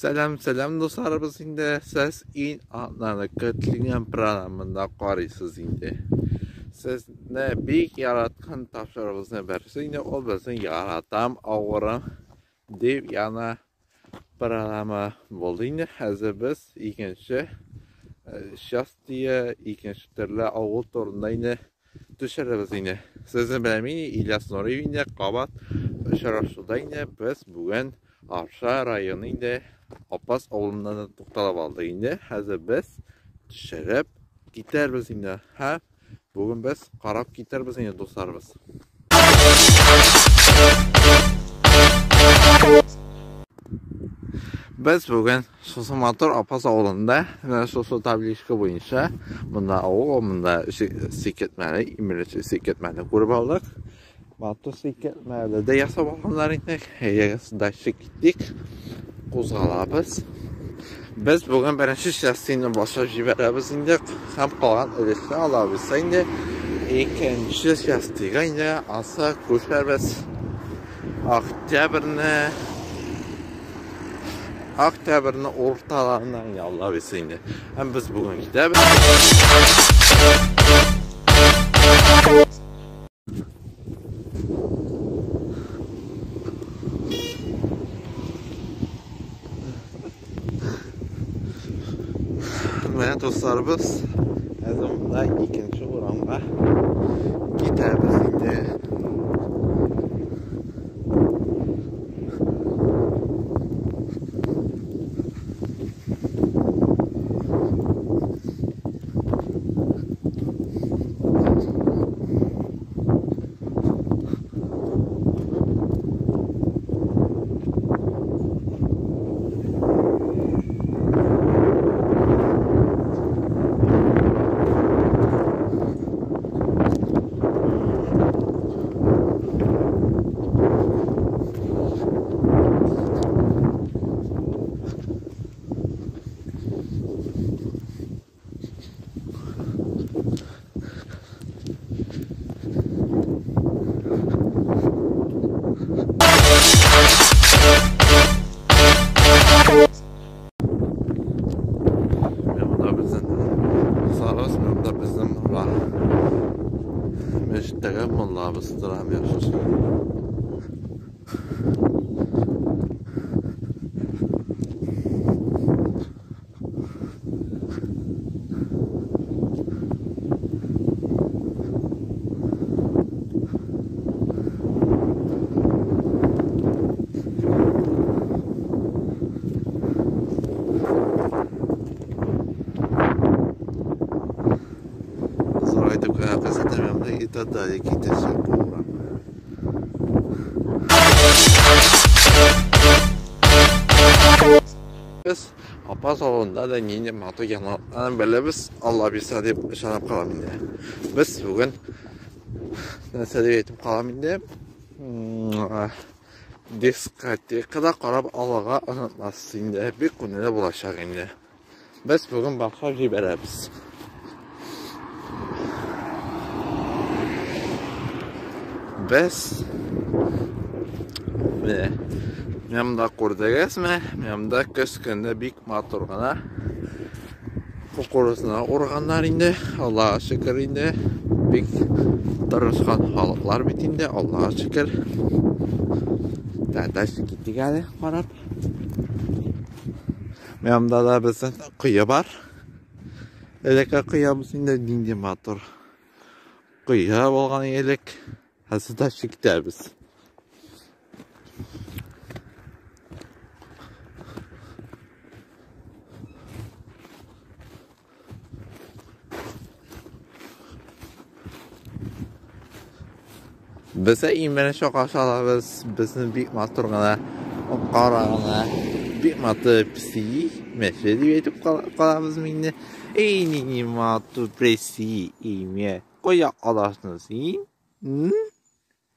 Сәлам, сәлам дусларыбыз инде. Сез иң атнаны көтелгән программында карыйсыз инде. Сезне бик яраткан тапшыруыбызның берсе инде ул безнең яратам авырым дип яна программа булды инде. Хәзер без икенче счастье, икенче төрле авыл турында инде төшерәбез инде. Сезнең белән мин Ильяс Нуриев инде кабат очрашуда инде без бүген Арча районы инде Апас авылында да тукталып алдык инде. Хәзер без төшереп китәрбез инде. Һәм бүген без карап китәрбез инде дусларыбыз. Без бүген шушы матур Апас авылында, менә шушы табличка буенча, монда авыл, монда сикертмәне, имерече сикертмәне күреп алдык. Матур сикертмәне дә ясап алганнар инде. Әйдәгез, дальше киттек. Кузгалабыз. Без бүген беренче частины башлап җибәрәбез инде һәм калган өлешне алабыз инде. Икенче частига инде аса күчәрбез. Октябрьне Октябрьне урталарына инде Алла бирсә инде. Һәм без бүген китәбез. Менә дусларыбыз, хәзер монда икенче урамга китәбез инде. Мәчеттәге муллабыз тора яхшы. Зурайтып кына күрсәтәм дә и тата китәчәк бу урам. Без Апас авылында да нинди матур яңалыкларын беләбез, Алла бирсә дип ышанып калам инде. Без бүген нәрсә дип әйтеп калам инде. Дискотекада карап алырга онытмасыз инде. Бик күңелле булачак инде. Без бүген башлап җибәрәбез. Без менә менә монда күрдегезме? Менә монда көз көне бик матур гына кукурузны урганнар инде. Аллага шөкер инде. Бик тырышкан халыклар бит инде, Аллага шөкер. Дальше киттек әле карап. Менә монда да безнең кое бар. Элекке коябыз инде нинди матур кое булган элек. Хәзер дә китәбез. Без иң беренче каршы алабыз безнең бик матур гына кара гына бик матур песи, мәче дип әйтеп калабыз инде. Эй, нинди матур песи, имя. Кая аласың син?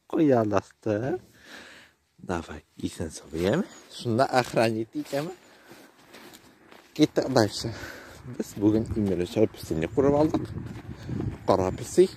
Кая аласың? Давай, исән сау, яме? Шунда охранить итәме? Киттек дальше. Без бүген иң беренче песине күреп алдык. Кара песи.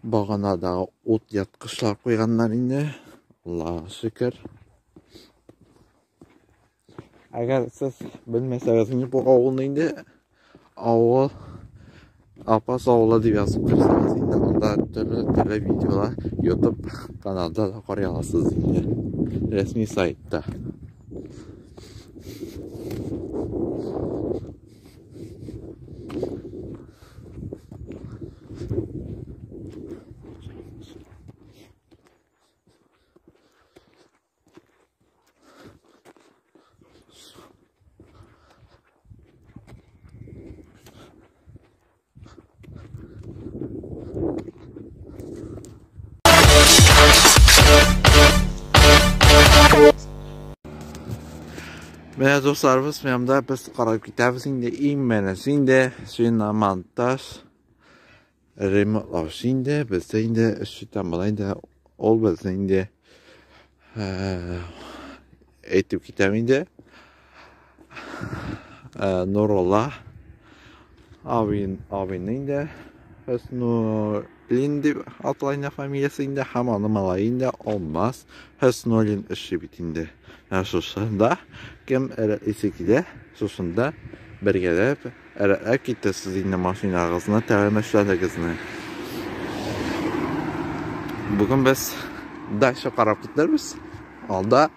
Баганадагы ут яткычлар куйганнар инде. Аллаһ шөкер. Әгәр сез белмәсәгез инде бу авылны инде, авыл Апас авылы дип язып керсәгез инде, анда төрле-төрле видеолар YouTube каналда да карый аласыз инде. Рәсми сайтта. Менә дусларыбыз, менә без карап китәбез инде иң беренче инде свиномонтаж ремонтлаучы инде бездә инде эшче була инде ул безне инде әйтеп китәм инде Нурулла абин инде Хөснуллин дип атала инде фамилиясе инде һәм аның малае инде Алмаз Хөснуллин эшли бит инде. Менә шушында кем рәтлисе килә, шушында бергәләп рәтләп китәсез инде машинагызны, тәгәрмәчләрегезне. Бүген без дальше карап китербез. Алда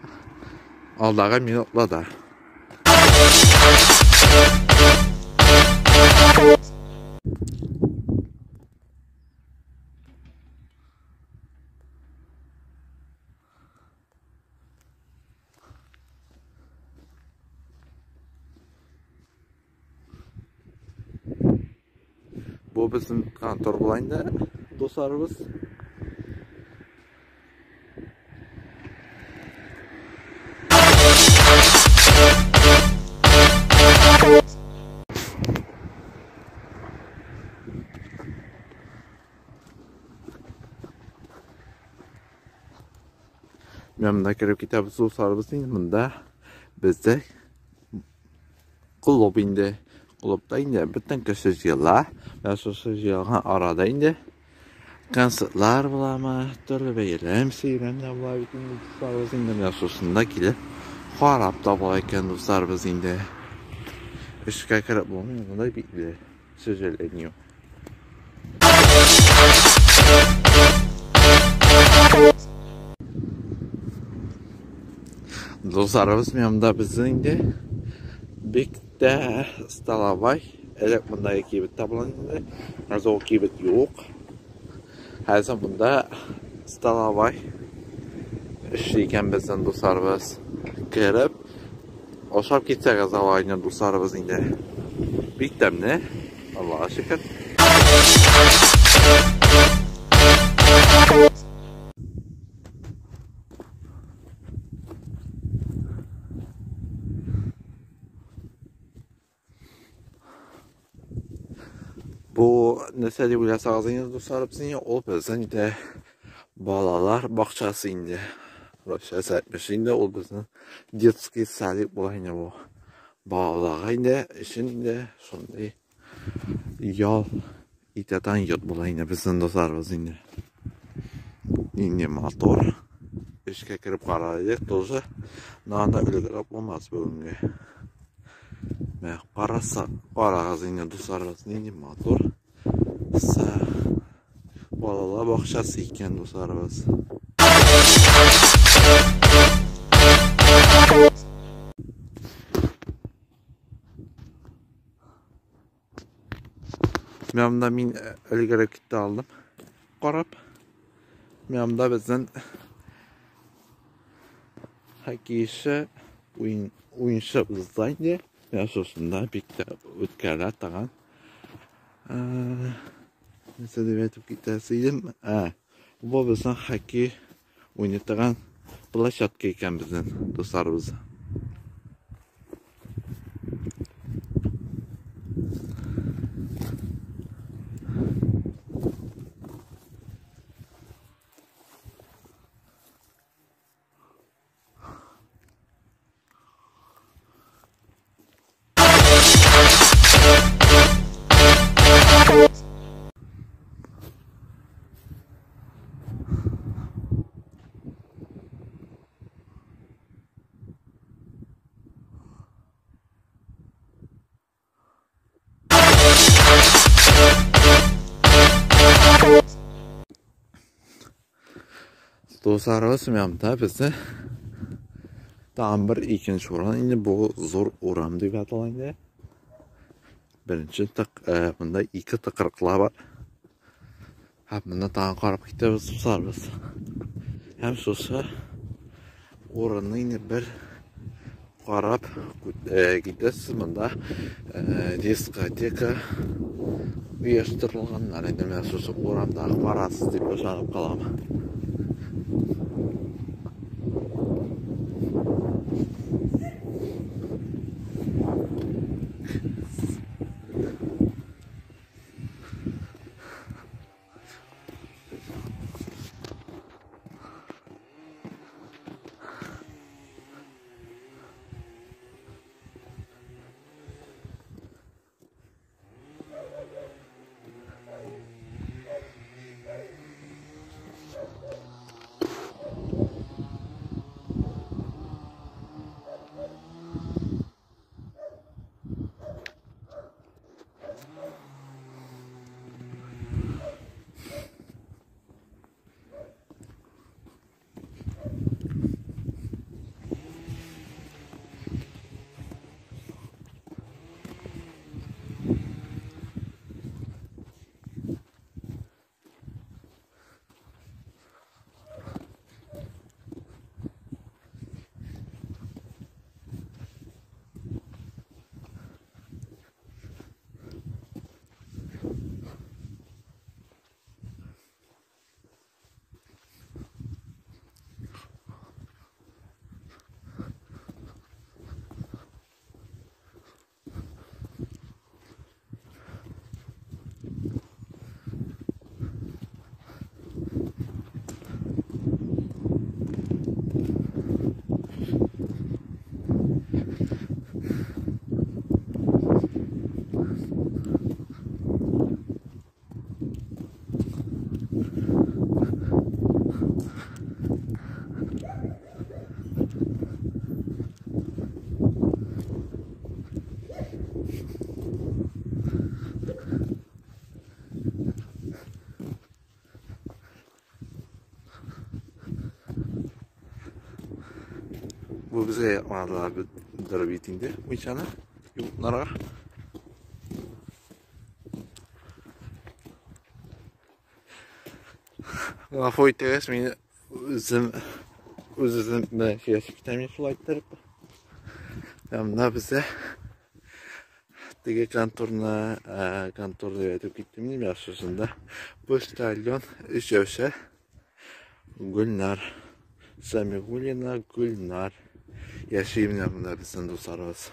алдагы минутларда. Бу безнең контор була инде, дусларыбыз. Менә монда кереп китәбез, дусларыбыз, инде монда бездә клуб инде. Клубта инде бөтен кеше җыела. Менә шушы җыелган арада инде концертлар буламы, төрле бәйрәм, сәйрәмнәр була бит инде, дусларыбыз инде. Менә шушында килеп карап та була икән, дусларыбыз инде. Эшкә кереп булмый, монда бикле, к сожалению. Дусларыбыз, менә монда безнең инде бик тә столовай. Элек монда кибет табыла инде. Хәзер ул кибет юк. Хәзер монда столовай эшли икән безнең дусларыбыз. Кереп ашап китсәгез алай инде, дусларыбыз инде. Бик тәмле. Аллаһка шөкер. Бу нәрсә дип уйласагыз инде, дусларыбыз инде, ул безнең инде балалар бакчасы инде. Русча әйтмеш инде, ул безнең детский садик була инде бу. Балаларга инде өчен инде шундый ял итәтән йорт була инде безнең дусларыбыз инде. Инде матур. Эшкә кереп карар идек тоже. Но анда өлгереп булмас бүгенге. Менә караса, карагыз инде, дусларыбыз, нинди матур. Балалар бакчасы икән, дусларыбыз. Менә монда мин өлгереп китә алдым. Карап. Менә монда безнең хоккейчы уенчы узда инде. Менә шушында бик тә үткәрелә торган. Нәрсә дип әйтеп китәсе идем? Бу безнең хоккей уйный торган площадка икән безнең, дусларыбыз. Дусларыбыз, менә безне тагын бер икенче урын инде, бу зур урам дип атала инде. Беренче тык, монда ике тыкрыклар бар. Һәм монда тагын карап китәбез, дусларыбыз. Һәм шушы урынны инде бер карап китәсез, монда дискотека оештырылганнар инде, менә шушы урамда карасыз дип ышанып калам. Бу безгә якмадылар бит инде мунчаны юынырга. Гафу итегез, мин үзем үз-үзем белән сөйләшеп китәм шулай иттереп. Менә бездә теге конторны, контор дип әйтеп киттем инде, шушында почтальон эшләүче Гөлнар Самигуллина Гөлнар яши менә монда безнең дусларыбыз.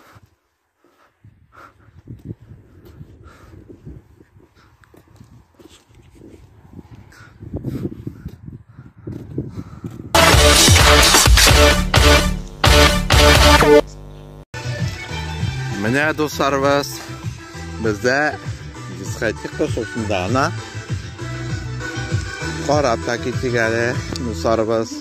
Менә дусларыбыз, бездә дискотека шушында гына. Карап та китик әле, дусларыбыз.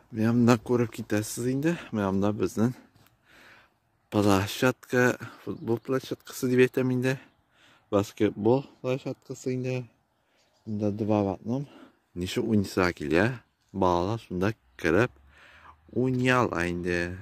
Менә монда күреп китәсез инде. Менә монда безнең площадка, футбол площадкасы дип әйтәм инде. Баскетбол площадкасы инде. Монда два в одном. Ничек уйныйсы килә, балалар шунда кереп уйный ала инде.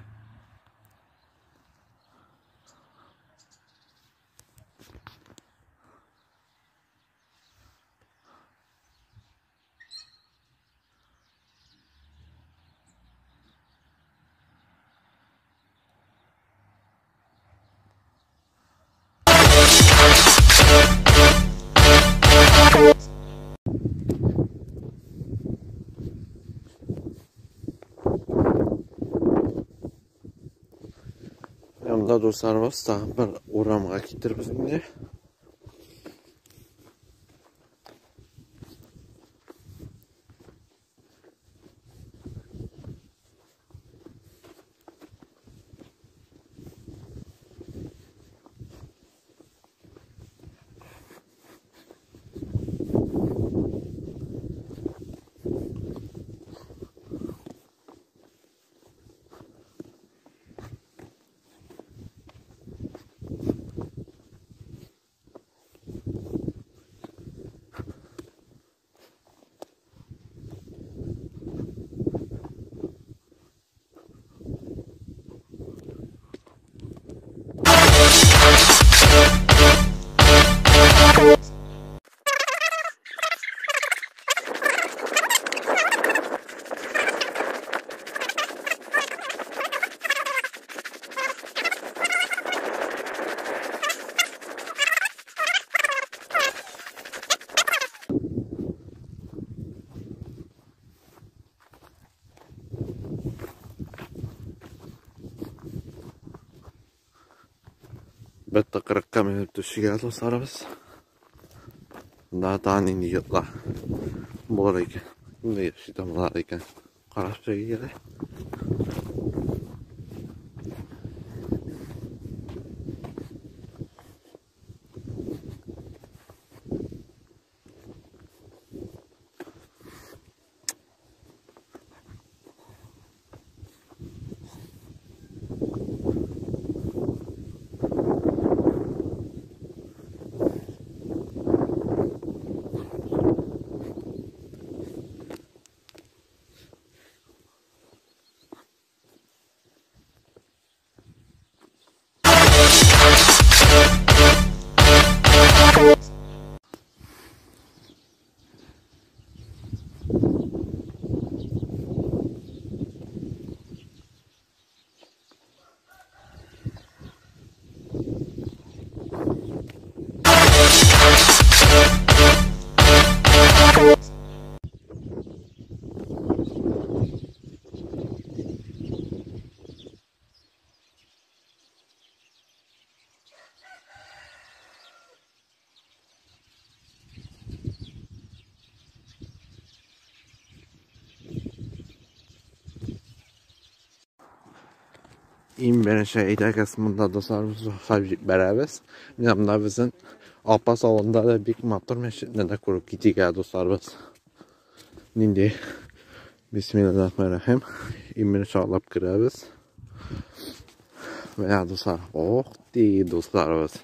Монда дусларыбыз тагын бер урамга китербез инде. Бер тыкрыкка менеп төшергә дусларыбыз. Монда тагын нинди йортлар булыр икән. Нинди яши булар икән. Карап чыгыйк әле. Иң беренче әйдәгез монда дусларыбыз хәбир бәрәбез. Менә монда безнең Апас авылында да бик матур мәчетне дә күреп китик ә дусларыбыз. Нинди Бисмиллахир-рахманир-рахим. Иң беренче атлап керәбез. Менә дуслар, ох ти дусларыбыз.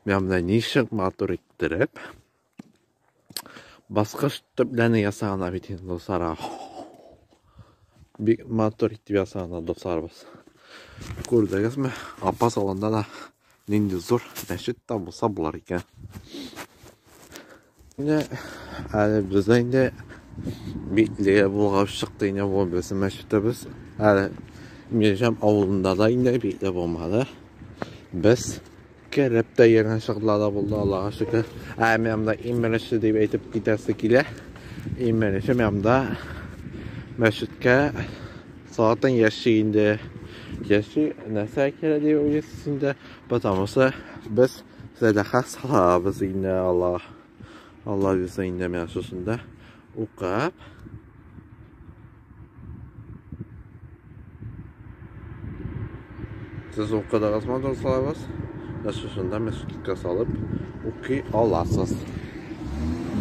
Менә монда ничек матур иттереп баскыч төпләрне ясаганнар бит инде дуслар. Бик матур итеп ясаганнар дусларыбыз. Күрдегезме? Апас авылында да нинди зур мәчет тә булса булыр икән. Инде әле бездә инде бикле булган чыкты инде бу безнең мәчетебез. Әле Мирҗан авылында да инде бикле булмады. Без кереп тә йөргән чаклар да булды, Аллага шөкер. Ә мен монда иң беренче дип әйтеп китәсе килә. Иң беренче мен монда мәчеткә саатын яши инде. Яши нәрсә кирәк дип уйлыйсыз инде. Потому что без сәдака салабыз инде Аллах. Алла бирсә инде менә шушында укып. Сез укыдыгызмы, дусларыбыз? Менә шушында мәчеткә салып укый аласыз.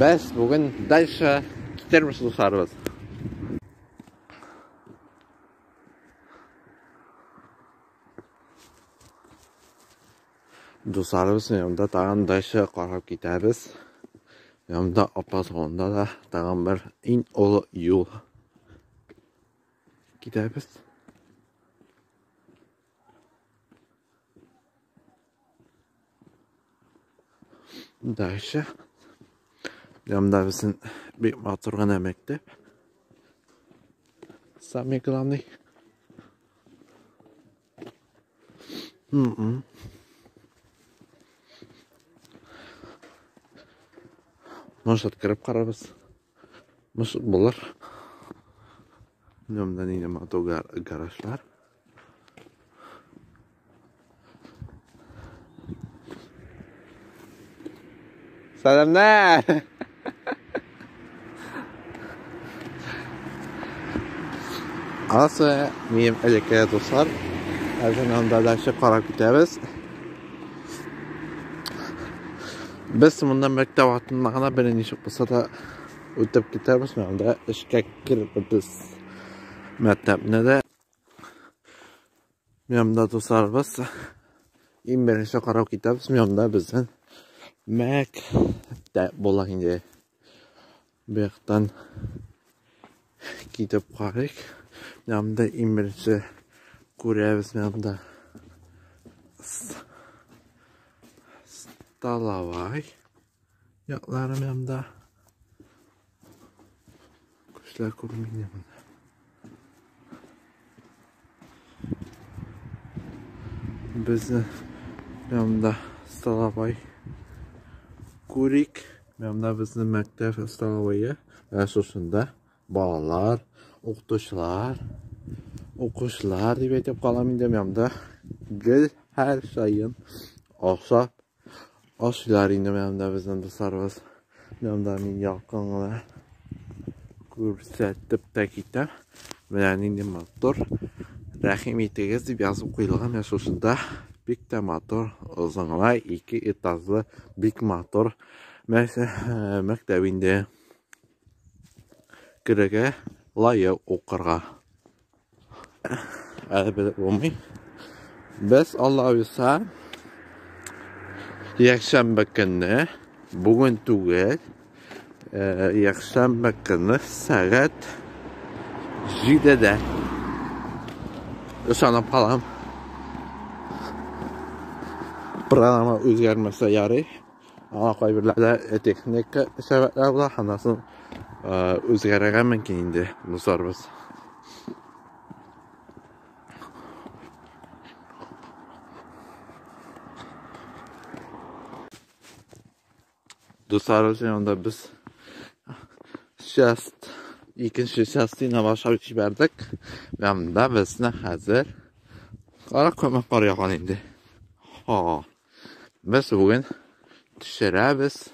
Без бүген дальше китербез, дусларыбыз. Дусларыбыз, монда тагын дальше карап китәбез. Монда Апас авылында да тагын бер иң олы юл китәбез. Дальше. Монда безнең бик матур гына мәктәп. Самый главный. Может, кереп карарбыз. Может, булыр. Монда нинди матур гаражлар. Сәламнәр! Анысы минем элекке дуслар. Хәзер анда дальше карап китәбез. Без монда мәктәп артында гына бер ничек булса да үтеп китәбез. Монда эшкә керербез. Мәктәпне дә. Монда дусларыбыз. Иң беренче карап китәбез. Монда безнең мәктәп була инде. Бу яктан китеп карыйк. Монда иң беренче күрәбез монда столовай яклары монда. Кешеләр күренми монда. Безне монда столовай күрик. Монда безнең мәктәп столовые. Шушында балалар, укытучылар, укучылар дип әйтеп калам инде. Монда гел һәр саен ашап ашыйлар инде монда безнең дусларыбыз. Монда мин якын гына күрсәтеп тә китәм. Менә нинди матур. Рәхим итегез дип язып куелган. Менә шушында бик тә матур, озын гына ике этажлы бик матур мәктәп инде. Керергә лаек укырга. Әле белеп булмый. Без Алла боерса якшәмбе көнне, бүген түгел, якшәмбе көнне сәгать 7-дә ышанып калам. Программа үзгәрмәсә ярый. Аңа кайберләрдә техника сәбәпләр була, аннан соң үзгәрергә мөмкин инде, дусларыбыз. Дусларыбыз, янында без сейчас икенче частина башлап җибәрдек. Монда безне хәзер кара күмәк кар яган инде. Ха. Без бүген төшерәбез.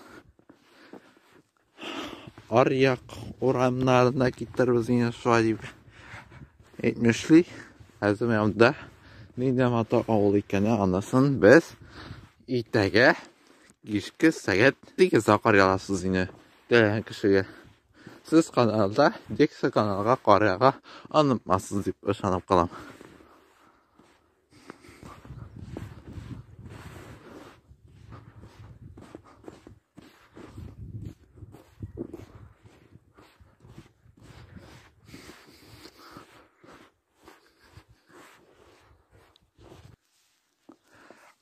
Аръяк урамнарына китербез инде шулай дип әйтмешли. Хәзер монда нинди матур авыл икәне анысын без иртәгә кичке сәгать 8-дә карый аласыз инде. Теләгән кешегә. Сез каналда, Декса каналга карарга онытмассыз дип ышанып калам.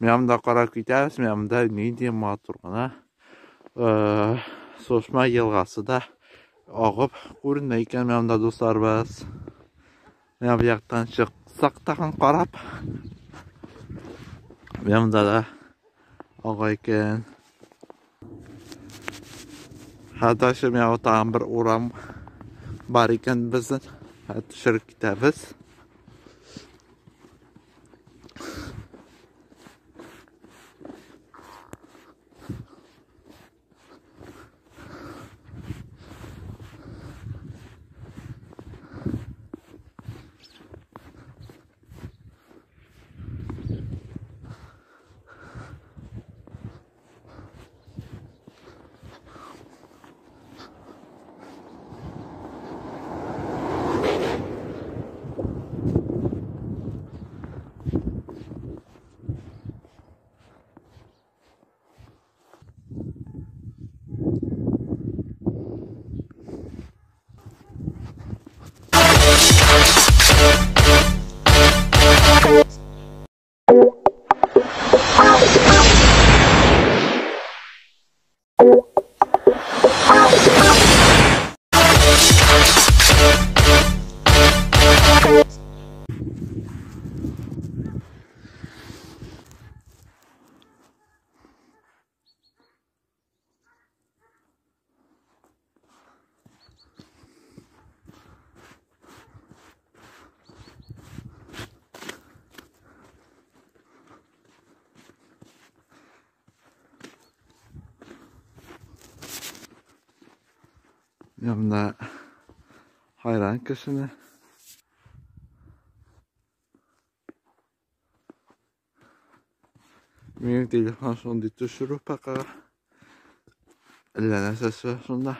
Менә монда карап китәбез, менә монда нинди матур гына Сосма елгасы да агып күренә икән менә монда, дусларыбыз. Менә бу яктан чыксак тагын карап. Менә монда да ага икән. Хәтта менә тагын бер урам бар икән безнең. Төшереп китәбез. Менә хайран кешене. Минем телефон шундый төшерү пока. Әллә нәрсәсе шунда.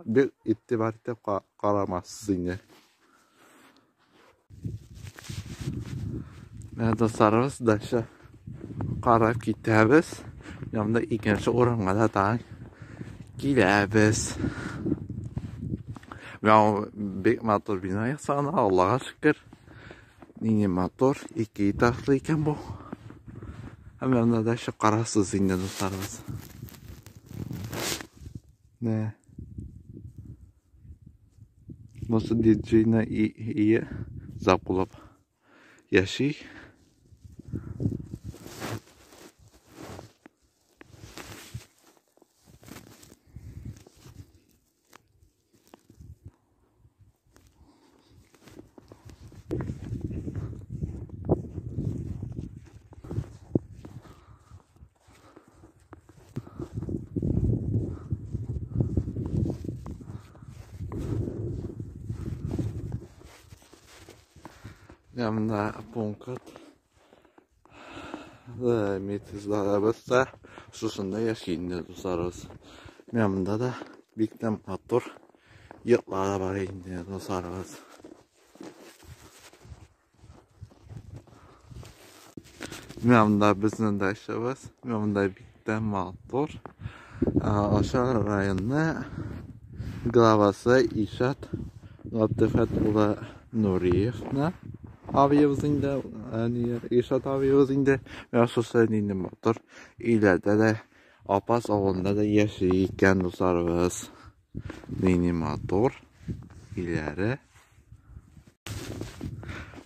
Бик игътибар итеп карамассыз инде. Менә дусларыбыз, дальше карап китәбез. Янда икенче урынга да тагын киләбез. Менә бик матур бина ясаган, Аллага шөкер. Нинди матур, ике этажлы икән бу. Һәм янда дальше карасыз инде, дусларыбыз. Менә. Бусы диджейны ие закулап яши. Менә пункт. Метизларыбыз да шушында яши инде, дусларыбыз. Менә монда да бик тә матур йортлар бар инде, дусларыбыз. Менә монда безнең дачабыз. Менә монда бик тә матур. Аша районы главасы Ишат Габдефәт улы Нуриевны абыебыз инде, Ишат абыебыз инде. Менә шушы нинди матур өйләрдә дә, Апас авылында да яши икән, дусларыбыз. Нинди матур өйләре.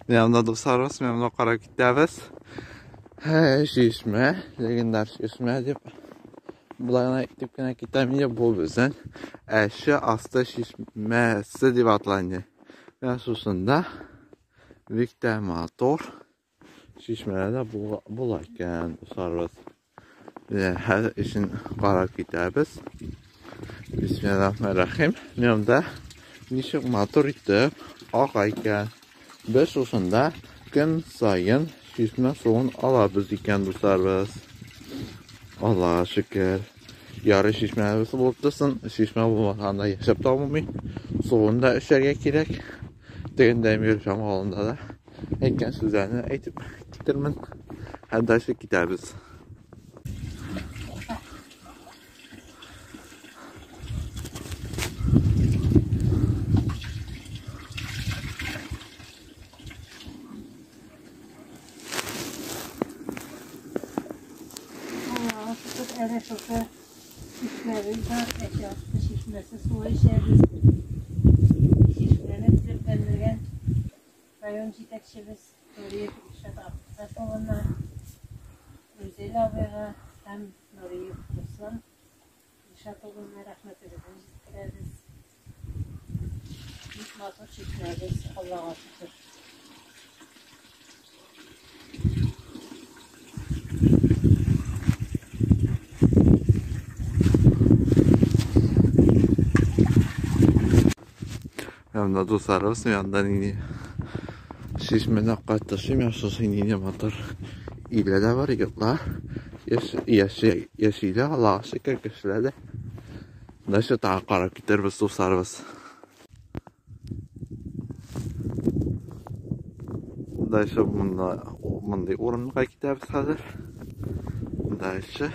Менә монда, дусларыбыз, менә монда карап китәбез. Чишмә, легендар чишмә дип болай гына әйтеп кенә китәм инде, бу безнең Әче асты чишмәсе дип атала инде. Менә шушында бик тә матур чишмәләр дә була икән, дусларыбыз. Менә хәзер эшен карап китәбез. Бисмиллахир-рахманир-рахим. Менә монда ничек матур итеп ага икән. Без шушында көн саен чишмә суын алабыз икән, дусларыбыз. Аллага шөкер. Ярый чишмәбез булып торсын. Чишмә булмаганда яшәп тә булмый. Суын да эчәргә кирәк. Тегендә Мирҗан авылында да әйткән сүзләрне әйтеп китермен. Һәм дальше китәбез. Аллаһка шөкер, әле шушы чишмәбез бар, Әче асты чишмәсе суы эчәбез. Чишмәне төзекләндергән район җитәкчебез Нуриев Илшат Абдусат улына, Рүзәл абыйга һәм Нуриев Руслан Илшат улына рәхмәтебезне җиткерәбез. Бик матур чишмәбез, Аллага шөкер. Менә дусларыбыз, янда нинди чишмәдә кайтышым, шушы нинди матур өйләр дә бар, йортлар. Яшиләр, Аллага шөкер, кешеләр дә. Дальше тагы карап китербез, дусларыбыз. Дальше монда мондый урынга китәбез хәзер. Дальше.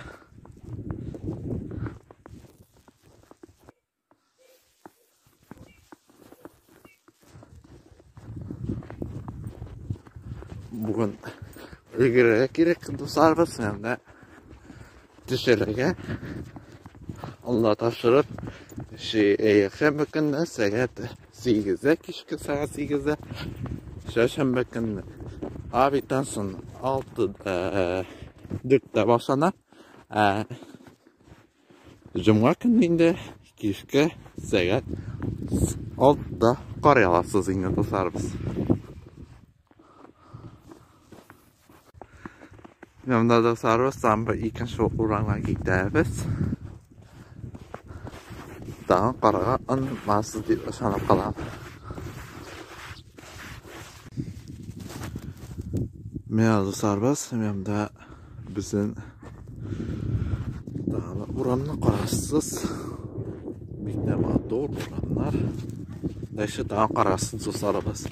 Бүген өлгерергә кирәк, дусларыбыз, менә төшерергә. Алла тапшырып, якшәмбе көнне сәгать 8-дә, кичке сәгать 8-дә, чәршәмбе көнне обедтан соң 6-да, 4-тә башлана. Җомга көнне инде кичке сәгать 6-да карый аласыз инде, дусларыбыз. Менә монда, дусларыбыз, там бер икенче урамга китәбез. Тагын карарга онытмассыз дип ышанып калам. Менә дусларыбыз, менә монда безнең тагын урамны карарсыз. Бик тә матур урамнар. Дальше тагын карарсыз дусларыбыз.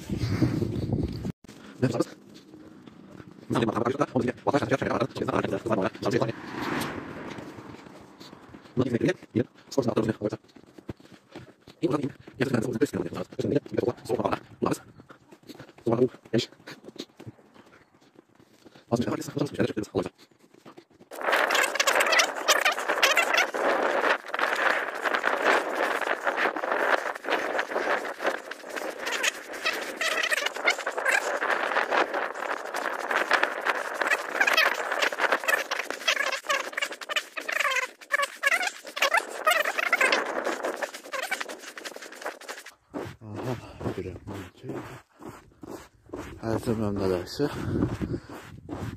Хәзер менә дальше.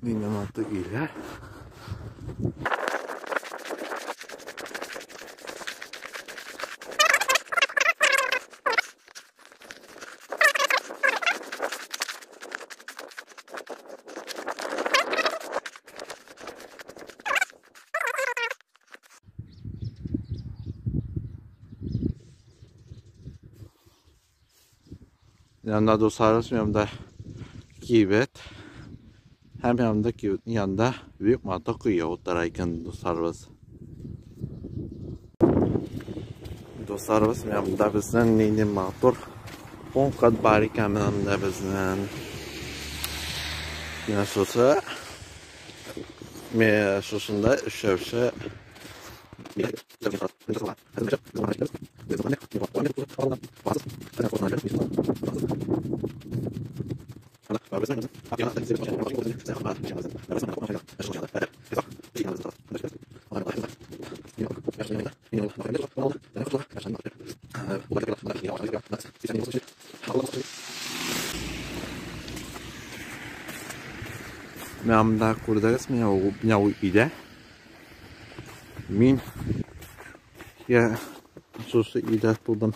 Нинди матур өйләр. Yanında dostlarımız, yanında kibet. Hem yanında kibetin yanında büyük matı kıyı otarayken dostlarımız. Dostlarımız, yanında bizden neydi motor 10 kat bari yanında bizden. Yine sosa me sosunda şevşe Менә күрдегез, менә ул өйдә. Мин я шушы өйдә тудым.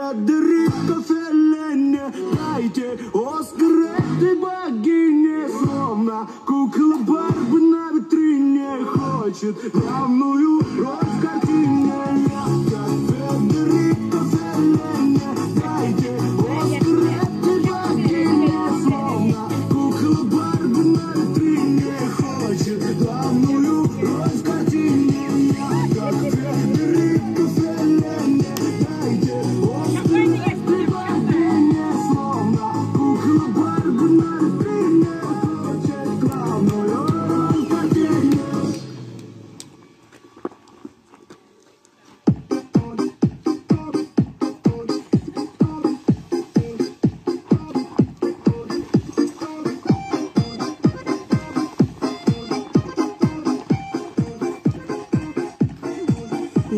Федерико Феллини, дайте Оскар этой богине, словно кукла Барби на витрине, хочет главную роль в картине. Я как Федерико Феллини, дайте Оскар этой богине, словно кукла Барби на витрине, хочет главную роль в картине. Я как Федерико Феллини, дайте Оскар этой богине, словно кукла Барби на витрине, хочет главную роль в картине.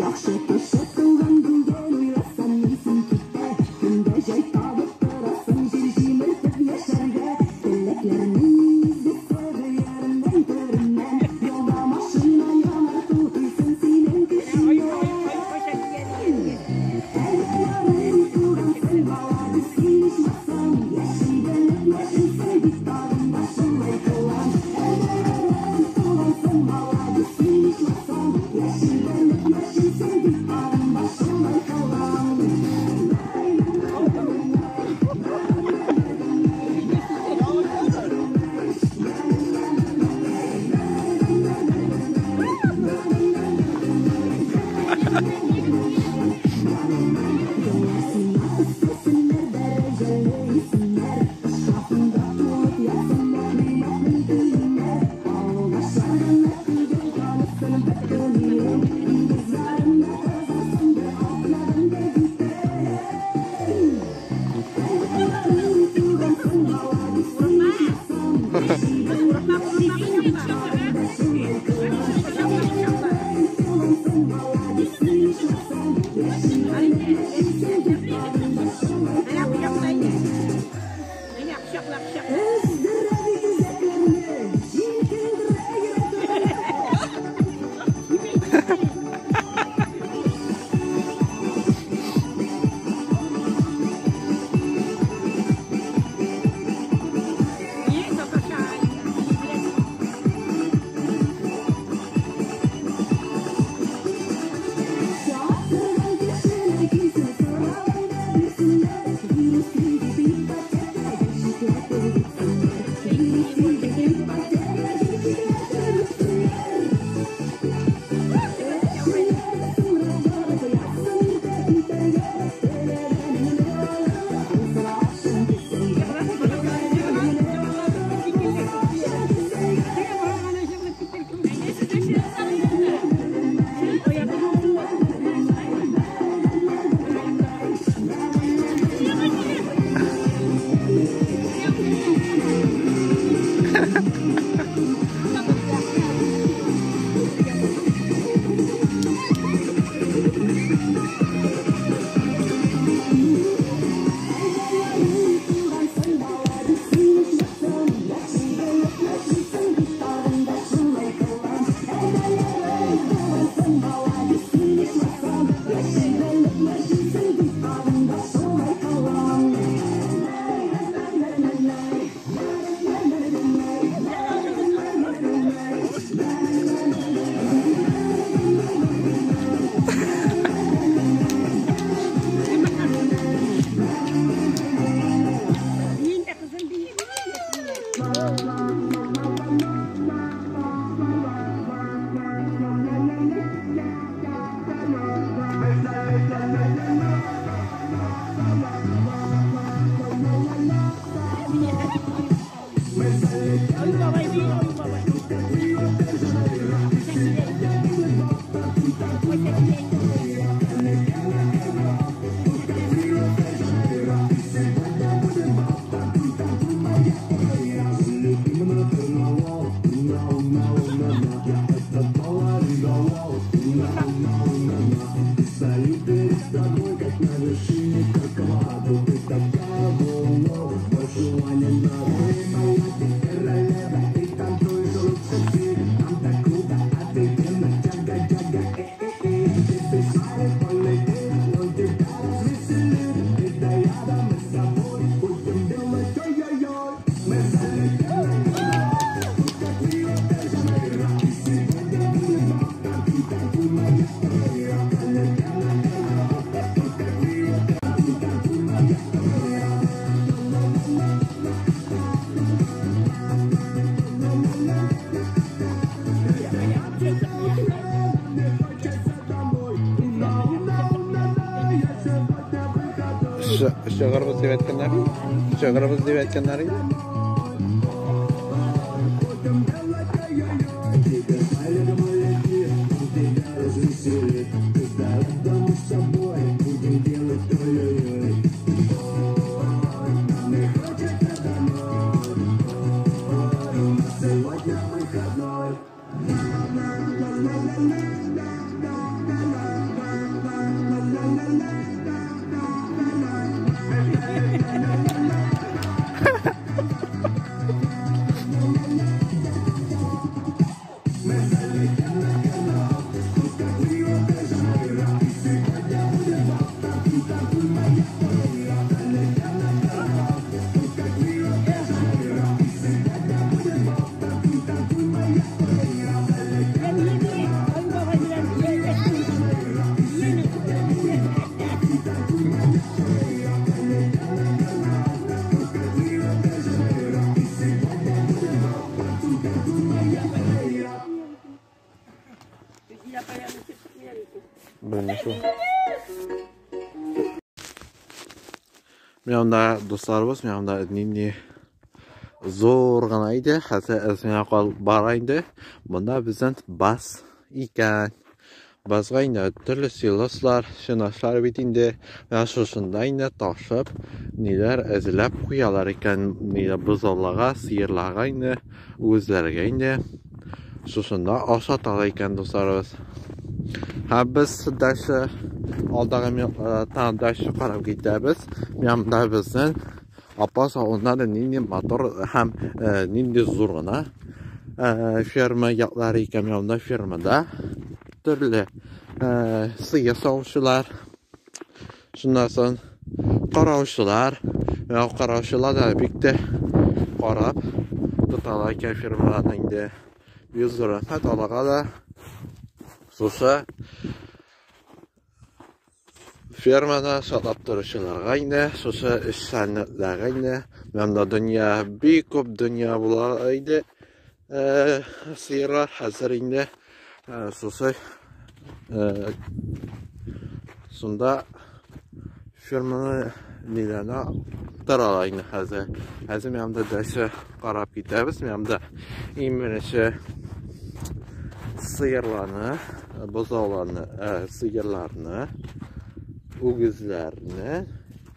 Яхшы кеше туган көнгә уйласам, Чыгарбыз дип әйткәннәр. Чыгарбыз дип әйткәннәр. We Белмим шул. Менә монда дусларыбыз, менә монда нинди зур гына иде. Хәзер әзгенә калып бара инде. Монда безнең бас икән. Базга инде төрле силослар, сенашлар бит инде. Менә шушында инде ташып, ниләр әзерләп куялар икән. Ниләр бозауларга, сыерларга инде, үзләргә инде. Шушында ашаталар икән дусларыбыз. Һәм без дальше алдагы минутларда тагын дальше карап китәбез. Менә монда безнең Апас авылында да нинди матур һәм нинди зур гына ферма яклары икән. Менә монда фермада төрле сыер савучылар, шуннан соң караучылар, менә караучылар да бик тә карап тоталар икән фермаларны инде. Бик зур рәхмәт аларга да. Шушы фермада саклап торучыларга инде, шушы эшчәнлекләргә инде. Менә монда дөнья, бик күп дөнья була иде. Сыерлар хәзер инде шушы шунда ферманы ниләрне торалар инде хәзер. Хәзер менә монда дальше карап китәбез. Менә монда иң беренче сыерларны, бозауларны, сыерларны, үгезләрне,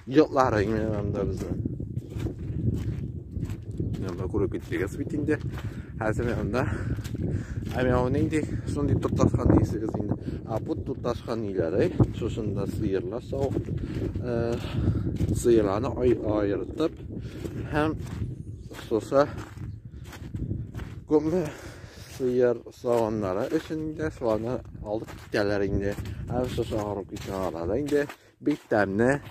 йортлары инде монда безнең. Монда күреп киттегез бит инде. Хәзер менә монда. Ә менә ул нинди шундый тоташкан дисегез инде. Ә бу тоташкан ниләре? Шушында сыерлар савып, сыерларны аертып һәм шушы күпме сыер саваннары өчен инде шуларны алып китәләр инде. Һәм шушы алып киткән арада инде бик тәмле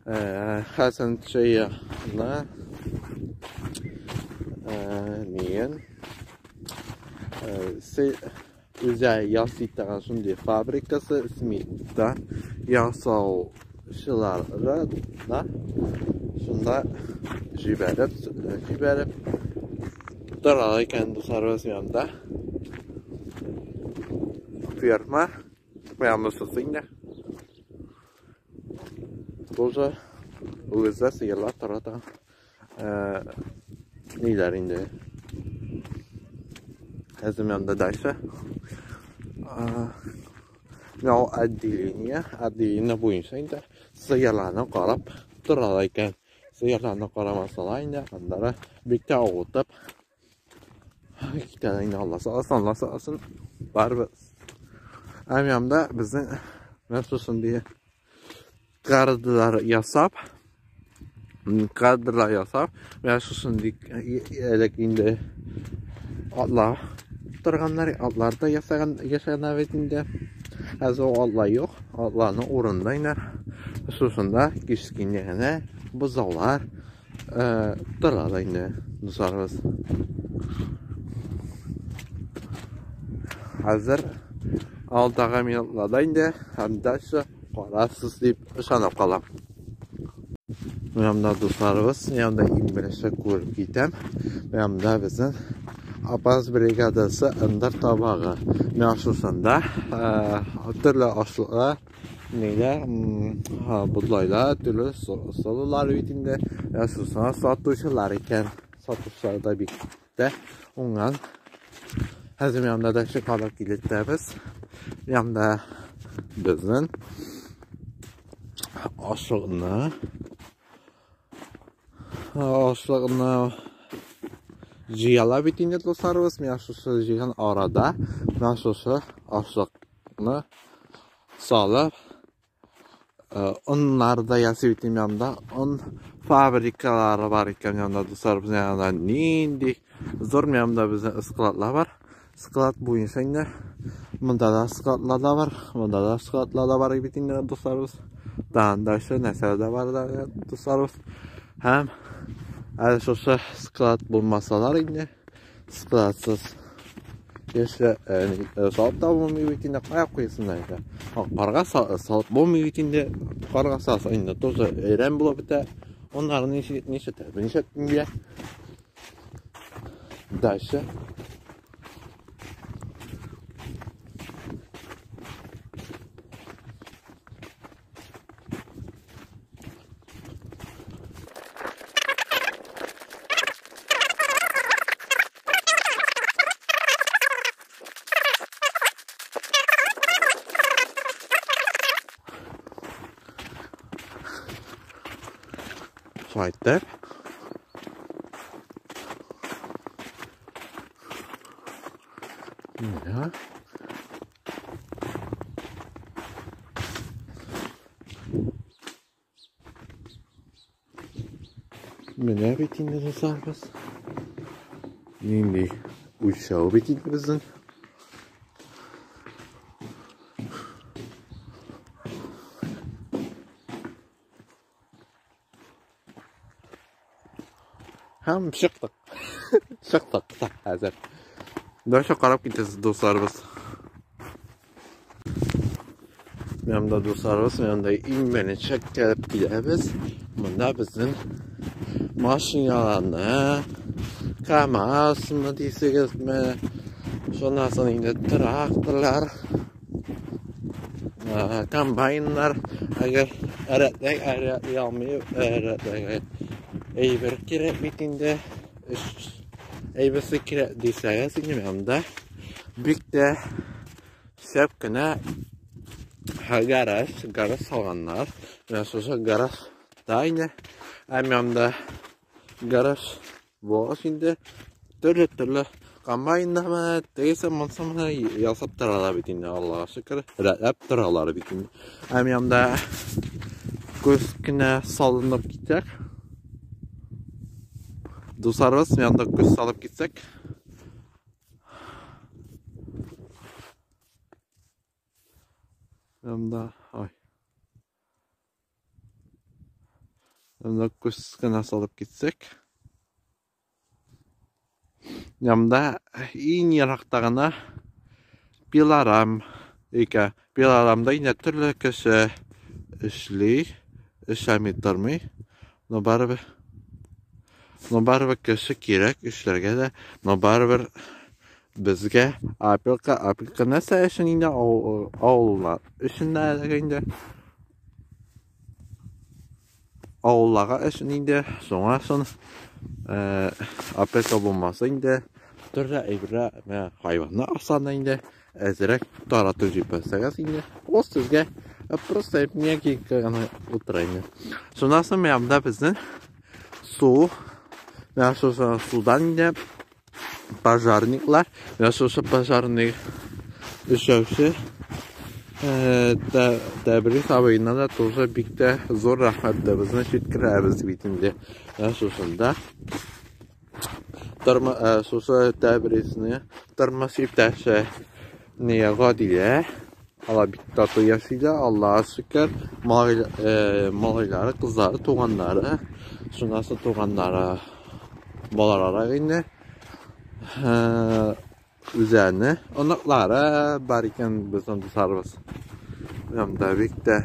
Хәсән чәйне ниен үзе ясый торган шундый фабрикасы Смитта ясаучылары да шунда җибәреп, җибәреп тора икән дусларыбыз янында. Ферма, прямо инде. Тоже үгездә сыерлар тора да. Ниләр инде. Хәзер монда дальше. Менә отделение, отделение буенча инде сыерларны карап торалар икән. Сыерларны карамасалар инде, аннары бик тә авыртып китәләр инде. Алла сакласын, Алла сакласын. Барыбер. Ә монда безнең менә шушындый кадрлар ясап, кадрлар ясап, менә шушындый элек инде атлар торганнар, атлар да ясаган, яшәгәннәр бит инде. Хәзер ул атлар юк, атларның урынында инде шушында кечкенә генә бозаулар тора да инде, дусларыбыз. Хәзер алдагы минутларда инде һәм дальше карарсыз дип ышанып калам. Менә монда дусларыбыз, менә монда иң беренче күреп китәм. Менә монда безнең Апас бригадасы ындыр табагы. Менә шушында төрле ашлыклар, ниләр, бодлайлар, төрле солылар бит инде. Менә шушында сатучылар икән. Сатучылар да бик тә уңган. Хәзер менә монда да чыгарып килетәбез. Менә монда безнең ашлыкны җыялар бит инде дусларыбыз. Менә шушы җыйган арада менә шушы ашлыкны салып оннар да ясый бит инде. Монда он фабрикалары бар икән монда дусларыбыз. Менә нинди зур менә монда безнең складлар бар. Склад буенча инде монда да складлар да бар, монда да складлар да бар бит инде дусларыбыз. Тагын дальше нәрсә дә бар да дусларыбыз. Һәм әле шушы склад булмасалар инде, складсыз яшә салып та булмый бит инде, кая куясың инде. Карга салып булмый бит инде, карга салса инде тоже әйрән булып бетә. Оннары ничек нишләтә? Ничек инде? Дальше. Шулай итеп. Менә. Менә бит инде дусларыбыз. Нинди үлчәү бит инде безнең. Һәм чыктык. Чыктык та хәзер. Дальше карап китәсез, дусларыбыз. Менә дусларыбыз, менә иң беренче кереп киләбез. Монда безнең машиналарны, КАМАЗмы дисегезме, шуннан соң инде тракторлар, комбайннар, әгәр рәтләй, рәтли алмый, рәтләй әйбер кирәк бит инде. Әйберсе кирәк дисәгез, инде монда бик тә шәп кенә гараж, гараж салганнар. Менә шушы гаражда инде, ә монда гараж булгач инде төрле-төрле комбайннармы, тегесе монсымы ясап торалар бит инде, Аллага шөкер, рәтләп торалар бит инде. Ә монда күз кенә салынып китсәк, дусларыбыз, монда күз салып китсәк, монда, ай. Монда күз кенә салып китсәк, Янда иң еракта гына пилорам икән. Пилорамда инде төрле кеше эшли, эшләми тормый. Но барыбер, но барыбер кеше кирәк эшләргә дә, но барыбер безгә опилка, опилка нәрсә өчен инде авыллар өчен дә әлегә инде. Авылларга өчен инде, шуңа соң опека булмаса инде, төрле әйберләр, менә хайваннар асаны инде әзрәк таратып җибәрсәгез инде, ул сезгә просто мягенько гына утыра инде. Шуннан соң менә монда безнең су, менә шушы судан инде пожарниклар, менә шушы пожарник эшләүче Тәбрис абыйына да тоже бик тә зур рәхмәт, безне җиткерәбез бит инде. Менә шушында шушы Тәбрисне тормыш иптәше Гадилә, алар бик тату яшиләр, Аллага шөкер. Малайлары, кызлары, туганнары, шуннан соң туганнары балалары инде. Үзәне, оныклары бар икән безнең дусларыбыз. Монда бик тә,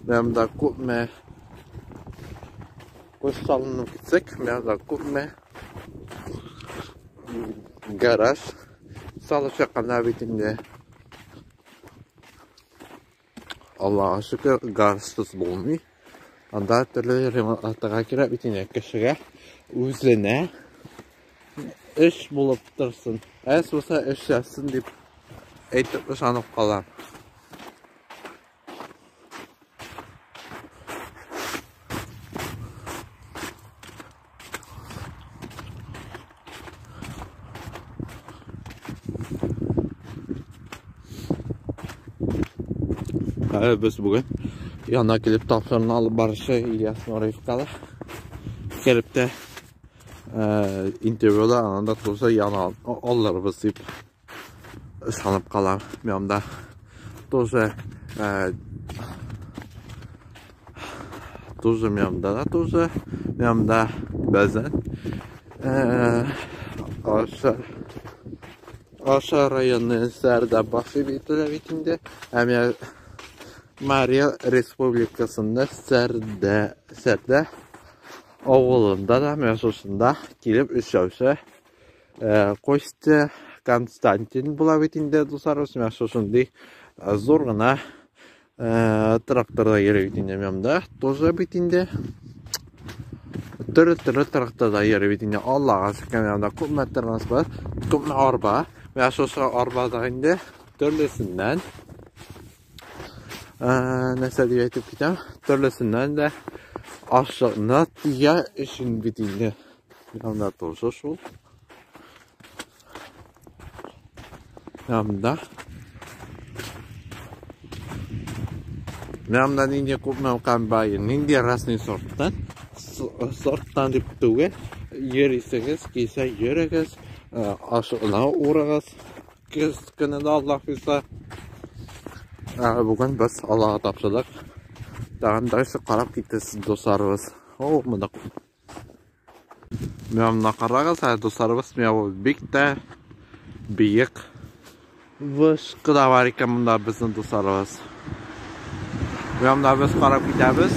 монда күпме күз салынып китсәк, монда күпме гараж салып чыкканнар бит инде. Аллага шөкер, гаражсыз булмый. Анда төрле ремонтларга кирәк бит инде кешегә үзенә эш булып торсын. Әз булса эшләсен дип әйтеп ышанып калам. Без бүген яна килеп тапшырны алып баручы Ильяс Нуриевка да кереп тә интервьюда анда тоже яна алырбыз дип ышанып калам. Мин тоже тоже мин да тоже мин да бәзән Аша районы Сәрдәбашы бит инде. Ә менә Мария Республикасында Сәрдә авылында да менә шушында килеп эшләүче Костя Константин була бит инде, дуслар, менә шушындый зур гына тракторда йөри бит инде монда. Тоже бит инде төрле-төрле тракторда йөри бит инде. Аллага шөкер, монда күпме транспорт, күпме арба. Менә шушы арбада инде төрлесеннән нәрсә дип әйтеп китәм, төрлесеннән дә Ашлыкны тия өчен бит инде. Менә тоже шул. Менә Менә нинди күпме комбайн, нинди разный сорттан, сорттан дип түгел, йөрисегез килсә йөрегез, ашлыкны урыгыз. Көз көнендә Аллаһ бирсә. Бүген без Аллаһка тапшырдык. Тагын дальше карап китәсез, дусларыбыз. О, монда. Менә монда карагыз, дусларыбыз, менә бу бик тә биек вышка да бар икән монда безнең дусларыбыз. Менә монда без карап китәбез.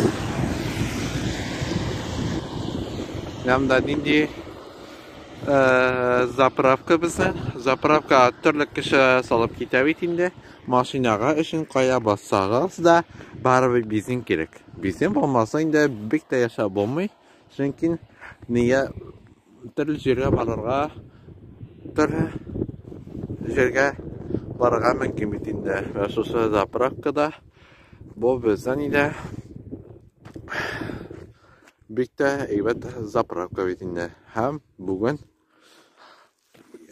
Менә монда нинди заправка безнең. Заправка төрле кеше салып китә бит инде. Машинага өчен кая бассагыз да, барыбер бензин кирәк. Бензин булмаса инде бик тә яшәп булмый. Чөнки нигә төрле җиргә барырга, төрле җиргә барырга мөмкин бит инде. Вә шушы заправкада бу безнең инде бик тә әйбәт заправка бит инде. Һәм бүген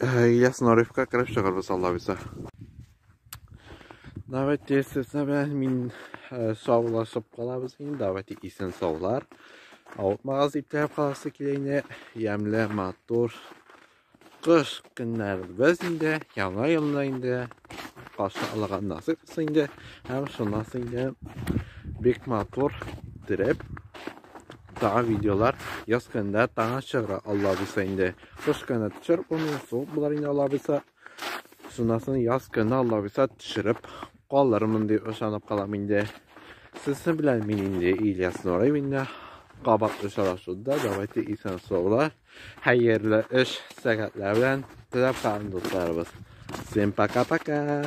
Ильяс Нуриевка кереп чыгарбыз, Алла бирсә. Давайте сезне белән мин саулашып калабыз инде. Давайте исән саулар. Авыртмагыз дип теләп каласы килә инде. Ямьле, матур кыш көннәребез инде, яңа елны инде каршы алырга насыйп булсын инде. Һәм шуннан соң инде бик матур иттереп тагы видеолар яз көнендә тагын чыгара Алла бирсә инде. Кыш көне төшереп булмый, суык булыр инде Алла бирсә. Шуннан соң яз көне Алла бирсә төшереп калырмын дип ышанып калам инде. Сезнең белән мин инде Ильяс Нуриев инде. Кабат очрашуда давайте исән саулар. Хәерле эш сәгатьләр белән теләп калам дусларыбыз. Всем пока-пока.